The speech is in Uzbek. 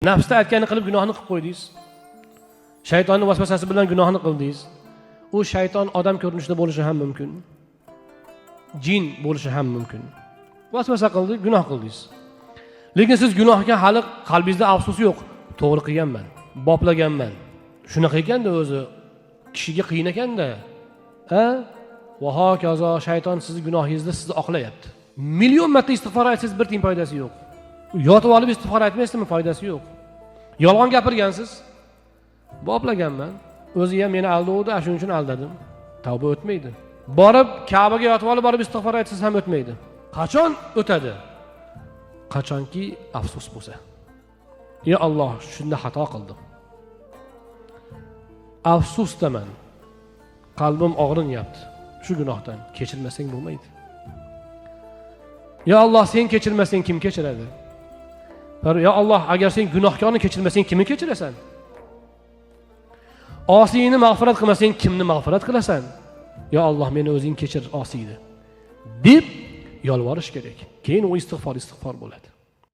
Nafsda aytganini qilib gunohni qilib qo'ydingiz. Shaytonni vasvasasi bilan gunohni qildingiz. U shayton odam ko'rinishida bo'lishi ham mumkin. Jin bo'lishi ham mumkin. Vasvasa qildi, gunoh qildingiz. Lekin siz gunohga hali qalbingizda afsus yo'q. To'g'ri qilganman, boplaganman. Shunaqa ekanda o'zi kishiga qiyin ekanda. Ha? Va hokazo shayton sizni gunohingizda sizni oqlayapti. Million marta istig'for aytsangiz bir tiyin foydasi yo'q. Yotib olib istig'for aytmaysizmi, foydasi yo'q. Yolg'on gapirgansiz. Boplaganman. O'zi ham meni aldovdi, shuning uchun aldadim. Tavba o'tmaydi. Borib Ka'baga yotib olib borib istig'for aytsangiz ham o'tmaydi. Qachon o'tadi? Qachonki afsus bo'lsa. Ya Alloh, shunda xato qildim. Afsusdaman. Qalbim og'rinyapti. Shu gunohdan kechirmasang bo'lmaydi. Ya Alloh, sen kechirmasang kim kechiradi? Ya Alloh, agar sen gunohkorni kechirmasang kimni kechirasan? Osiyni mag'firat qilmasang kimni mag'firat qilasan? Ya Alloh, meni o'zing kechir osiyni deb yolvorish kerak. Keyin u istig'for istig'for bo'ladi.